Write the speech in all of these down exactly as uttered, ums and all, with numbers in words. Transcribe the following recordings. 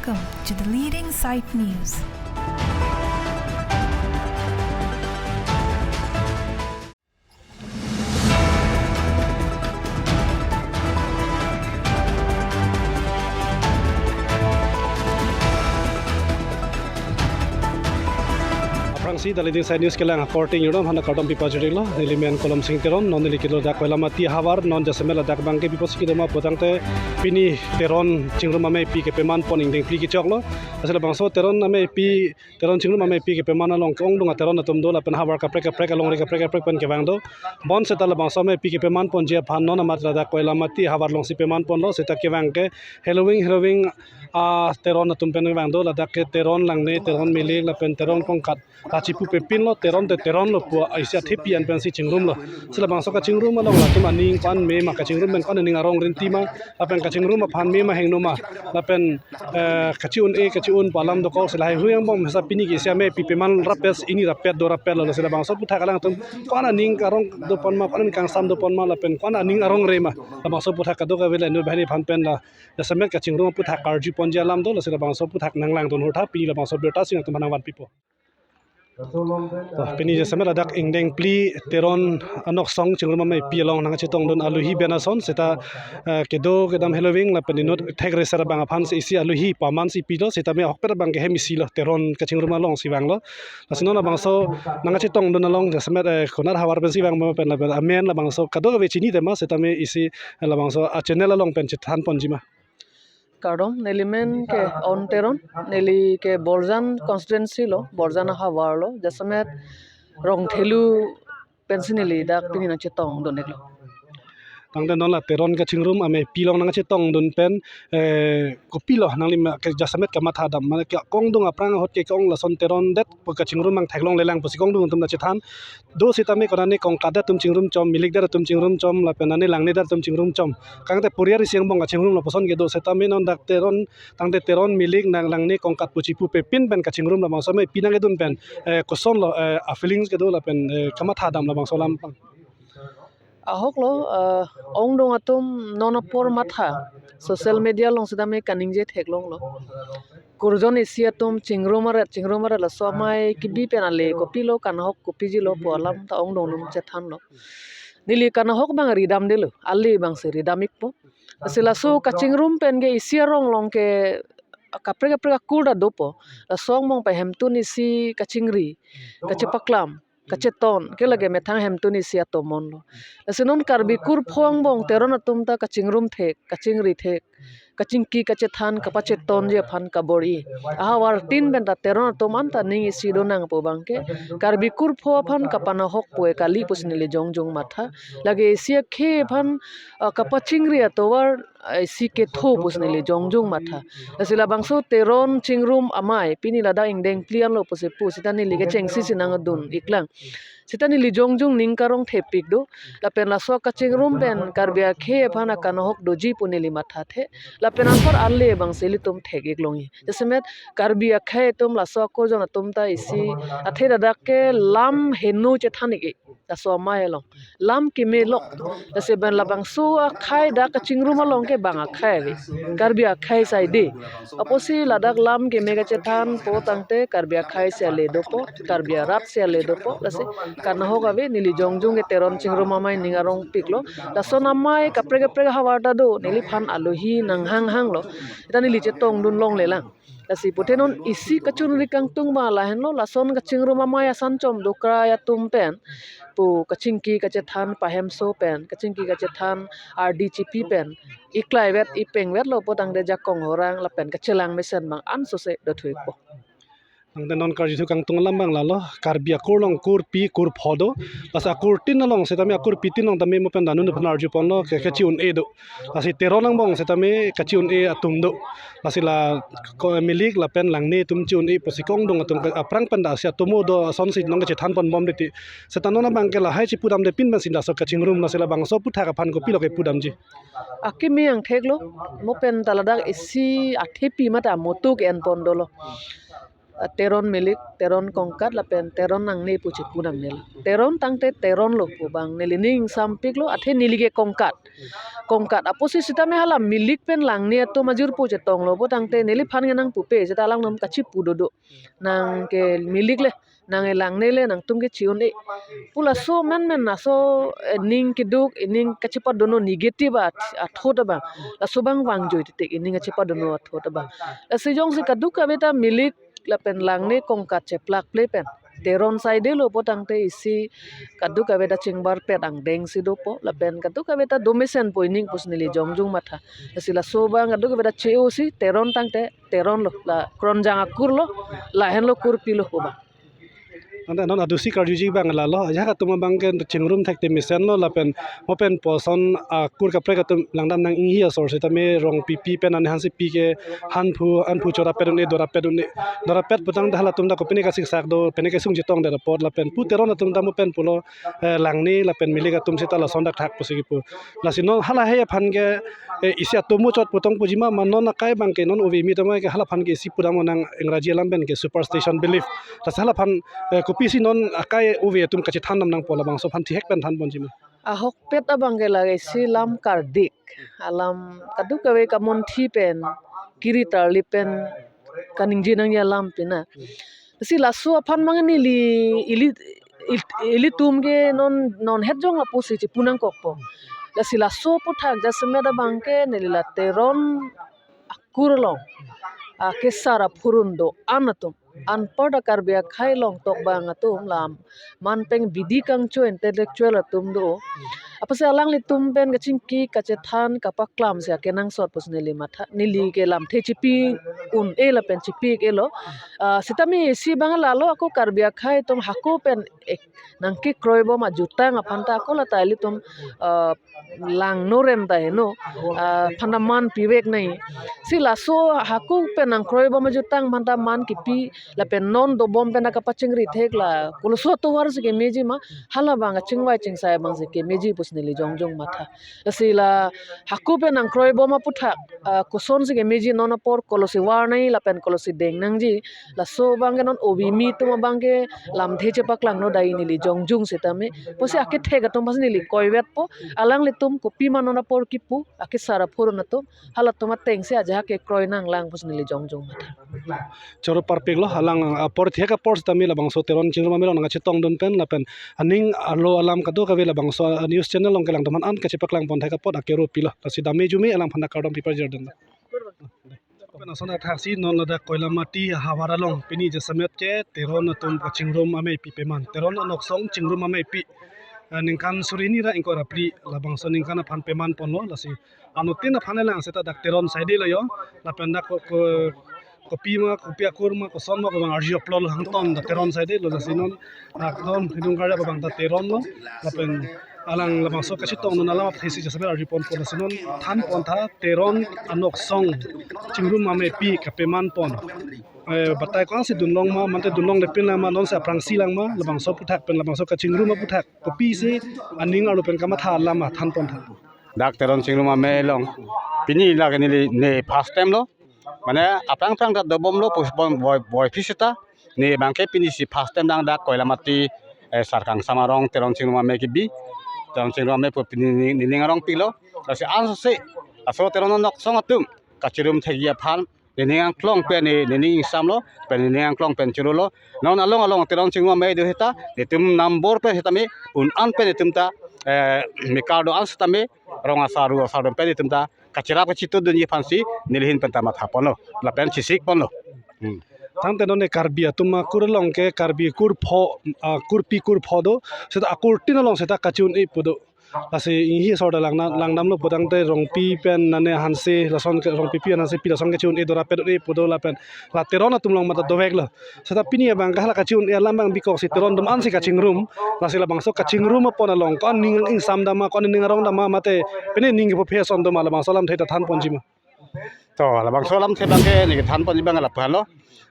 Welcome to the leading site news. Aphrangsi the leading site news kelang akorte ingjir dam aphan kardom pipajirlo. Neli men Kolom Sing Teron, non neli kilo dak Koilamati ahavar, non jasemet ladak abangke pi apotsi kedo ma putangte pini Teron chingrum ameipi kepaman pon ingdeng phli kechoklo. Lasi labangso Teron ameipi, Teron chingrum ameipi kepaman along ke-ongdung a-Teron atum do lapen havar kaprek kaprek, alongri kaprek kaprek pen kevang do. Bonseta labangso ameipi kepaman ponji aphan non amat ladak Koilamati ahavar alongsi paman ponlo, seta kevang ke heloving heloving a-Teron atum pen kevang do, ladak ke Teron Langne, Teron Milik lapen Teron Kongkat ta chipu pepinlo, Teron te Teron lo pu isi athepi an pensi chingrumlo. Si labangso kachingrum along latum aning ko-an me ma, kachingrum pen ko-an aning arong rinti ma, lapen kachingrum aphan me ma hingno ma, lapen, eh, kachi-un-e kachi-un pu alam dokok, si lahai hui angbong mesa pini ke isi ameipi paman rapet, ini rapet do rapetlo, si labangso aphuthak alangtum ko-an aning arong do pon ma, ko-an aning kangsam do pon ma, lapen ko-an aning arong re ma, labangso aphuthak kadokave le nu bahani aphan pen la jasemet kachingrum aphuthak karju ponji alam do, lasi labangso aphuthak nanglangdun hurtha, pini labangso birta si nangtum aphan nangvan pipo. To, pini jasemet ladak ingdeng phli Teron anoksong chingrum ameipi along nangchetongdun alohi pen ason, seta, eh, kedo kedam heloving lapen inut thek reser abang aphan si isi alohi paman si pilo, seta me ahokpet abangke hem isi lo, Teron kachingrum alongsi vanglo. Lasi non labangso nangchetongdun along jasemet, eh, konat havar pensi vang ma pen lapen amen labangso kadokave chini tema, seta me isi, eh, labangso a-channel along pen chethan ponji ma. Kardom, neli men ke On Teron, neli ke Borjan constituency lo, Borjan ahavar lo, jasemet Rongthelu pensi neli dak pini nangchetongdun iklo. Tangte non la Teron kachingrum ameipi along nangchetongdun pen, eh, kopilo nangli ma ke jasemet kamatha dam, mane ke-ongdung aphrang ahut ke ke-ong lason Teron det pu kachingrum abang theklonglelang pusi ke-ongdung atum nangchethan do, seta me konane Kongkat det atum chingrum chom, Milik det atum chingrum chom, lapen nane Langne det atum chingrum chom. Kangte poriar isi angbong kachingrum lapuson kedo, seta me non dak Teron, tangte Teron, Milik, nang Langne, Kongkat pu chipu pepin pen kachingrum labangso ameipi nangkedun pen, eh, kosonlo, eh, a-feelings kedo lapen, eh, kamatha dam labangso alam pang. Ahoklo, eh, ongdung atum non apor matha, social media along seta me kaningje theklonglo. Kurjon isi atum chingrum aret, chingrum aret, laso amei kebi pen ale kopilo, kanahok kopiji lo pu alam ta ongdung atum chethanlo. Neli kanahok abang ridamdelo, ale abangsi ridam ikpo. Lasi laso kachingrum pen ke isi arong along ke kaprek kaprek akur ta dopo. Laso angbong pen hemtun isi kachingri, kachepaklam, kacheton, ke lake methang hemtun isi atomon lo. Lasi non Karbi kur pho angbong Teron atum ta kachingrum thek, kachingri thek, kachingki kachethan, kapachetonji aphan kabor-i. Ahavar tin pen ta Teron atum anta ning isi do nangpo abangke Karbi kur pho aphan kapanahok pu kali pusi neli jongjong matha. Lake isi akhei aphan, ah, kapachingri atovar, ah, isi ketho pusi neli jongjong matha. Lasi labangso Teron chingrum amei pini ladak ingdeng phli anlo pusi pu seta neli kechengsi si nangdun iklang. Seta neli jongjong ning karong thepik do. Lapen laso kachingrum pen Karbi akhei aphan akanahok doji pu neli mathathe. Lapen anpar ale abangsi ilitum thek iklongji. Jasemet Karbi akhei atum laso akurjon atum ta isi athe ladak ke lam heno chethan ik, laso amei along. Lam keme lok. Lasi pen labangso akhei dak kachingrum along ke bang akhei ave. Karbi akhei saide. Apotsi ladak lam keme kachethanpo tangte Karbi akhei si ale dopo, Karbi arat si ale dopo, lasi kanahok ave. Neli jongjong ke Teron chingrum amei ning arongpiklo. Lason amei kaprek kaprek ahavar ta do, neliphan alohi nanghanghanglo. Seta neli chetongdun longlelang. Lasi puthe non isi kachunri kangtung ma lahenlo, lason kachingrum amei asan chom dokra atum pen pu kachingki kachethan pahemso pen, kachingki kachethan ardi chipi pen iklaivet ipengvetlo pu tangte jakong horang lapen kachelang mesen abang ansose dothuikpo. Tangte non karjuthu kangtung alam abang lalo, Karbi akur along kurpi kurpho do. Lasi akur tin along seta me akurpi tin along tame mo pen danu nu phan arju ponlo ke kachi-un-e do. Lasi Teron angbong seta me kachi-un-e atum do. Lasi la ko Milik lapen Langne atum chi-un-e pusi ke-ongdung atum ke aphrang pen ta si atomo do asonsi nangkachethan ponbom titi. Seta non abangke lahai chipudamde pin pensi laso kachingrum, lasi labangso aphuthak aphan kopilo kepudamji. Akimi angthek lo, mo pen ta ladak isi athepi mate amotu ke-en pon dolo. ah, Teron Milik, Teron Kongkat lapen Teron Nangne pu chepu nangne lo. Teron tangte Teron lo pu abang neli ning sampik lo, athe neli ke Kongkat. Kongkat apotsi sitame hala Milik pen Langne atum ajirpo chetong lo pu tangte neliphan ke nangpupe, seta alangtum kachipu dodo. Nang ke Milik le, nang ke Langne le, nangtum ke chi-un-e pu laso menmen laso, eh, ning keduk, eh, ning kachepadunno negative at-, athot abang. Laso abang vangjoi titik, eh, ning kachepadunno athot abang. Lasi jongsi kadokave ta Milik lapen Langne Kongkat cheplakple pen Teron saide lo pu tangte isi kadokave ta chingbarpet angdeng si dopo, lapen kadokave ta domesenpo ining pusi neli jongjong matha. Lasi laso abang kadokave ta che-o si Teron tangte Teron lo, la Kronjang akur lo, lahenlo kurpi lo pu abang. Anta non adusi karjuji abang lalo, ajahak atum abang ke chingrum thekte mesen lo lapen mo pen puson akur kaprek atum langdam nang-inghi asor sitame Rongpipi pen ane Hansepi ke hanphu, hanphu chorapet un-e, dorapet un-e, dorapet pu tangte halatum ta kopine kasiksak do, pine kesung chetongdet apot lapen pu Teron atum ta mo pen pulo, eh, Langne lapen Milik atum seta lason dak thak pusi kipu. Lasi non hala he aphan ke, eh, isi atomo chot putong pujima ma non akai abang ke non ove mi tama ke hala aphan ke isi pudam nang Engraji alam pen ke superstition belief. Lasi hala aphan, eh, kopisi non akai ove atum kachethan dam nangpo labangso aphan thihek pen than ponjima. Ahokpet abang ke lake isi lam kardik. Alam kadokave kamonthi pen, kiri tarli pen, kaningje nangji alam pina. Lasi laso aphan mang neli ili, il-, ilitum ke non, non het jong apotsi chepu nangkokpo. Lasi laso aphuthak jasemet abang ke neli la Teron akur along, ah, kesar aphurun do-an atum, anparta Karbi akhei along tokbang atum lam man pen bidi kangcho intellectual atum do. Apotsi alanglitum pen kachingki kachethan kapaklam si akenangsot pusi neli matha, neli ke lamthe chepi un-e lapen chepi-ik-e lo. Ah, sitame isi abang lalo ako Karbi akhei atum hako pen ek nangkekroi bom ajutang aphan ta ako lata ilitum, ah, langno rem ta heno, ah, aphan ta man pivek nai. Si laso hako pen nangkroi bom ajutang aphan ta man kipi lapen non dobom pen ta kapachingri thek la koloso atovar si kemeji ma, hala abang kachingvai chingsai abang si kemeji pusi neli jongjong matha. Lasi la hako pen nangkroi bom aphuthak, ah, koson si kemeji, non apor kolosi var nai lapen kolosi deng nangji, laso abang ke non ove mi atum abang ke lamthe chepaklangno dai neli jongjong sitame. Pusi akethek atum aphansi neli koivetpo, alanglitum kopima non apor kipu, akesar aphurun atum, halatum ateng si ajahak kekroi nanglang pusi neli jongjong matha. Choro parpik lo, alang apor thihek apor sitame labangso Teron Chingrum Amei along nangkachetongdun pen lapen aning arlo alam kadokave labangso, ah, news channel along kelang atum aphan an kachepaklang pon thek apot akero pilo. Lasi dame jume alangphan ta kardom pipar jirdun. Lapen ason athaksi non ladak Koilamati ahavar along pini jasemet ke Teron atum kachingrum amei pi peman. Teron anoksong chingrum amei pi, eh, ningkan suri hini ra ingkoi ra phli labangso ningkan aphan peman ponlo, lasi anuttin aphan lang seta dak Teron saide lo yo. Lapen dak ko, ko, kopima, kopi akur ma, koson ma, ko abang arju aplo lo, hangton dak Teron saide lo, lasi non dak non hidung karya abang ta Teron lo. Lapen alang labangso kachetongdun alam aphi si jasemet arju ponpo, lasi non than pon tha Teron anoksong chingrum amei pi kapeman pon. Eh, batai ko-an si dunlong ma, mate dunlongle pin lang ma, non si aphrangsi lang ma, labangso aphuthak pen labangso kachingrum aphuthak kopisi aning arlo pen kamatha alam ma than pon tha. Dak Teron Chingrum Amei along pini lake neli ne first time lo. Mane aphrang aphrang ta dobom lo, puspon boi, boi phi seta. Ne abang ke pini si first time dang dak Koilamati, eh, Sarkangsam arong Teron Chingrum Amei kebi. Teron Chingrum Amei pu pini ne, nening arong pilo. Lasi ansi laso Teron anoksong atum kachingrum thekji aphan nening angklong pen ne, nening ingsamlo, pen nening angklong pen chorolo. Non along along Teron Chingrum Amei do seta, netum nambor pen sitame un-an pen netum ta, eh, mekar do-an sitame, rong asar ru asar do pen netum ta kachirap kachitudunji aphansi neli ahin pen ta matha ponlo, lapen chesik ponlo. Hmm. Tangte non ne Karbi atum akur along ke Karbi kur pho, ah, kurpi kur pho do, seta akurtin along seta kachi-un-e pu do. Lasi inghi asor ta langna-, langdamlo pu tangte Rongpi pen nane Hanse lason ke, Rongpipi Hansepi lason kachi-un-e, dorapet un-e pu do lapen la Teron atum along mate doveklo. Seta pini abang ke hala kachi-un-e alam abang bikoksi Teron atum ansi kachingrum. Lasi labangso kachingrum apon along ko-an ning ingsam dam ma, ko-an ning arong dam ma, mate pine ning kepho phe ason do ma, labangso alamthe ta than ponji ma. To, labangso alamthe abang ke ne kethan ponji abang lapu-an lo.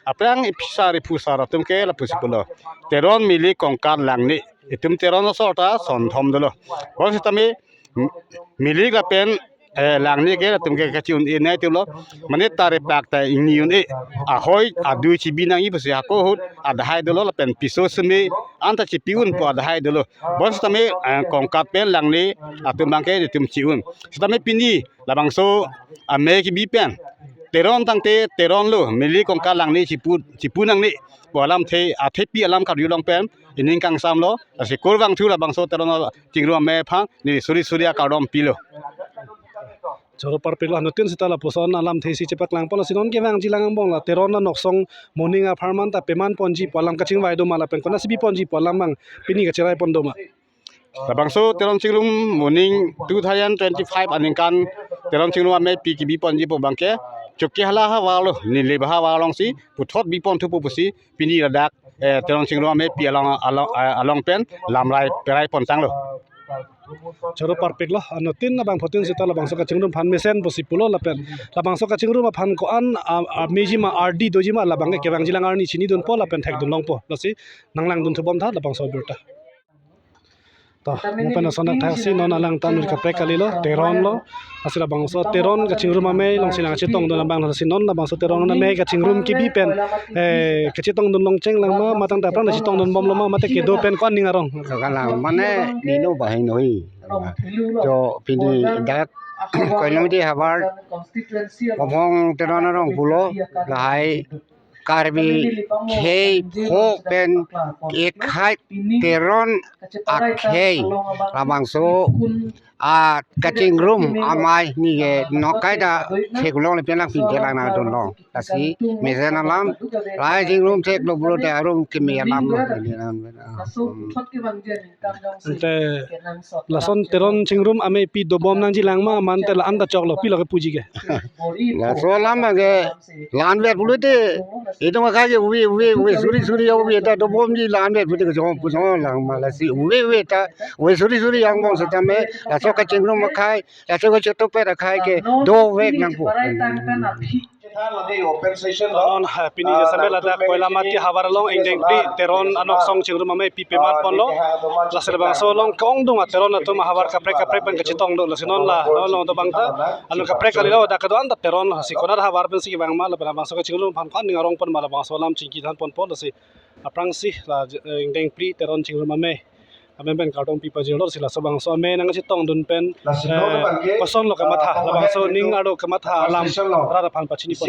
Aphrang iphisa ri phusar atum ke lapusi pulo. Teron, Milik, Kongkat, Langne. Itum Teron asor ta sonthom dolo. Bonsitame M-, Milik lapen Eh, langne ke latum ke kachi-un-e nangji atumlo. Mane taripak ta ingni un-e. Ahoi adui chibi nangji pusi hako ahut adahai dolo lapen piso seme anta chipi-un pu adahai dolo. Bonsitame, eh, Kongkat pen Langne atum abangke netum chi-un. Sitame pini labangso amei kebi pen Teron tangte Teron lo, Mili Kongkat Langne chipu, chipu nangne pu alamthe, athepi alam karju long pen ining kangsamlo. Lasi kurvangthu labangso Teron chingrum amei aphan neli suri suri akardom pilo. Choro parpiklo, anuttin seta lapuson alamthe si chepaklangpon, lasi non kevangji lang angbong la Teron anoksong moning apharman ta pemanponji pu alam kachingvai do ma lapen konatsi biponji pu alam abang pini kacheraipon do ma? Labangso Teron chingrum moning two thousand twenty-five aningkan Teron chingrum ameipi kebiponji pu abangke Chokihola havar lo, Nilip havar alongsi puthot biponthupo pusi pini ladak, eh, Teron chingrum ameipi along, along, eh, along pen lamrai peraipon tanglo. Choro parpiklo, anuttin abangphutin seta labangso kachingrum aphan mesen pusi pulo lapen labangso kachingrum aphan ko-an, ah, ah, meji ma ardi doji ma labangke kevangji lang arni chinidunpo lapen thekdun longpo. Lasi nanglangdunthubom tha labangso abirta. To, mo pen ason athaksi non alangtum kaprek kalilo, Teron lo. Lasi labangso Teron kachingrum amei alongsi nangchetongdun abang, lasi non labangso Teron amei kachingrum kebi pen, eh, kachetongdun longcheng lang ma, matang ta aphrang nangchetongdunbomlo ma, mate kedo pen ko-an ning arong? Kalang mane nino bahai noi. Jo pini dak Koilamdi havar Kophong Teron arong pulo, lahai Karbi khei pho pen ekhai Teron akhei labangso akachingrum amei nike nokai ta theklongle pen lang pin thelang nangdunlong. Lasi mesen alam, lahai chingrum theklo pulote arum keme alam lo. Hmm. Ante lason Teron chingrum ameipi dobom nangji lang ma, mante la-an ta choklo, pilo kepuji ke? Laso alam ke la-anvet pulote, itum akhei ke uve, uve, uve, suri, suri, uve ta dobomji la-anvet pulote kejong pusong lang ma, lasi uve, uve ta, uve suri, suri angbong setame, laso kachingrum akhei, laso kachetongpet akhei ke dovek nangpo. Non ha, pini jasemet ladak Koilamati havar along ingdeng phli Teron anoksong chingrum ameipi pemanponlo. Lasi labangso along ke-ongdung a-Teron atum ahavar kaprek kaprek pen kachetong do. Lasi non la, non along dobang ta, ano kaprek kalilo, dak kedo-an ta Teron, lasi konat havar pensi kevang ma, lapen labangso kachingrum aphan ko-an ning arongpon ma, labangso alam chingki thanponpo. Lasi aphrangsi la, eh, ingdeng phli Teron chingrum amei amen pen kardom pipajirlo, si laso bangso amei nangchetongdun pen, eh, kosonlo kamatha, labangso ning arlo kamatha alam rat aphan pachinipon.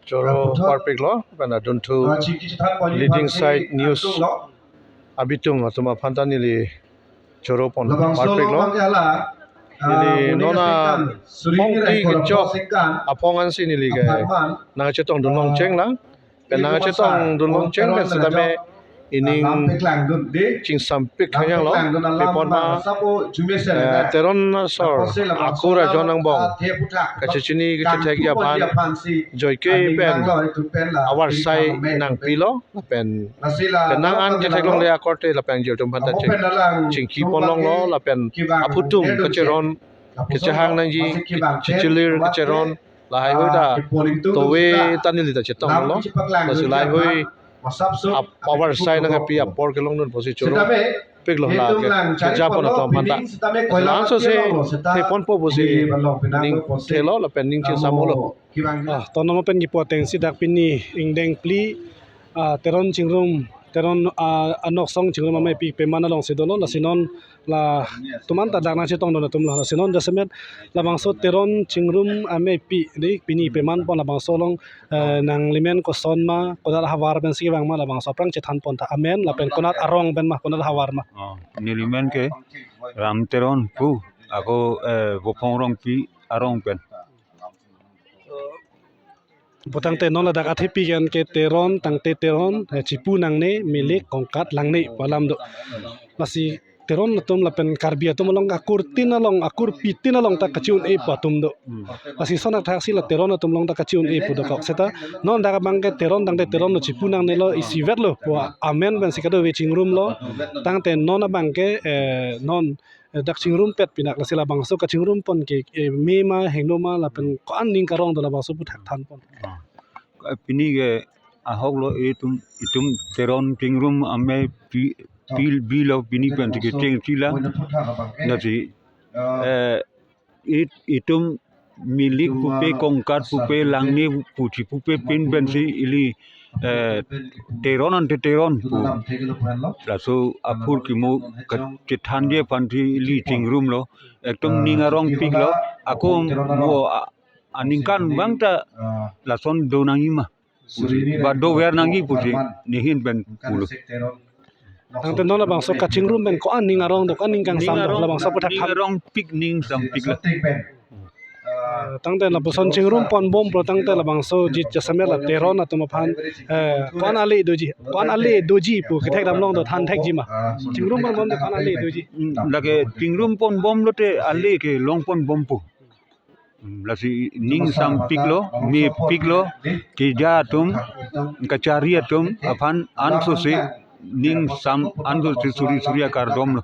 Choro parpiklo, pen adunthu Leading Site News abitung atum aphan ta neli choropon parpiklo. Neli non aphongpi kechok aphong ansi neli ke nangchetongdun longcheng lang. Pen nangchetongdun longcheng pen setame ining chingsampik hangyanglo. Pipon ma, eh, Teron asor akur ajon angbong kachechini kachethekji aphan joike pen avarsai nangpilo. Pen, pen nang an chetheklongle akorte lapen jirtum aphan ta ching, chingkipon longlo, lapen aphutum kacheron, kachehang nangji, chichilir kacheron, lahai hui ta tove ta neli ta chetonglo. Lasi lahai hui ap-, avarsai nangpi apor kelongdun pusi choro piklo la ke, kejapon atum aphan ta. Lasi la-anso si theponpo pusi ning thelo lapen ning chingsamolo. Ah, tono mo pen kipu atengsi dak pini ingdeng phli, ah, Teron chingrum, Teron, ah, anoksong chingrum ameipi peman alongsi dolo, lasi non latum anta dak nangchetongdun atumlo, lasi non jasemet labangso Teron chingrum ameipi dei pini pemanpon labangso along, eh, nanglimen koson ma, konat havar pensi kevang ma, labangso aphrang chethanpon tha, amen lapen konat arong pen ma, konat havar ma. Oh, nelimen ke Ram Teron pu, ako, eh, Vophong Rongpi arong pen. Putangte non ladak athepi ke Teron tangte Teron, eh, chipu nangne, Mili Kongkat Langne pu alam do. Lasi Teron atum lapen Karbi atum along akurtin along, akurpitin along ta kachi-un-e pu atum do. Hmm. Lasi son athaksi la Teron atum along ta kachi-un-e pu dokok. Seta non dak abangke Teron tangte Teron lo, chipu nangnelo, isivetlo pu amen pensi kadokave chingrumlo. Tangte non abangke, eh, non eh, dak chingrumpet pinak, lasi labangso kachingrumpon ke, eh, me ma, heno ma, lapen ko-an ning karong do labangso aputhak thanpon. Ah. Eh, pini ke ahoklo, itum, itum Teron chingrum ameipi, pi, bilo pini pen ti kecheng sila. Lasi, eh, it itum milik pupe, kongkat pupe, langne puchi pupe pin pensi ili, eh, Teron ante Teron pu. Laso aphurkimo kachethanji aphansi ili chingrumlo. Ekdom ning arongpiklo. Ako mo a-, aningkanvang ta lason donangji ma pusi, ba dover nangji pusi nehin pen pulo. Tangte non labangso kachingrum pen ko-an ning arong do, ko-an ning kangsam do, labangso aphuthak ning than. Arongpik, ning sampiklo. Eh, tangte lapuson chingrum ponbomlo, tangte labangso jit jasemet la Teron atum aphan, eh, ko-an ale doji, ko-an ale doji pu kethek damlong do, than thekji ma. Chingrum ponbom te ko-an ale doji. Hmm, lake chingrum ponbomlo te ale kelong ponbompo. Hmm, lasi ning sampiklo, mepiklo, keja atum, kachari atum aphan ansose ning sam, ansose suri suri akordomlo.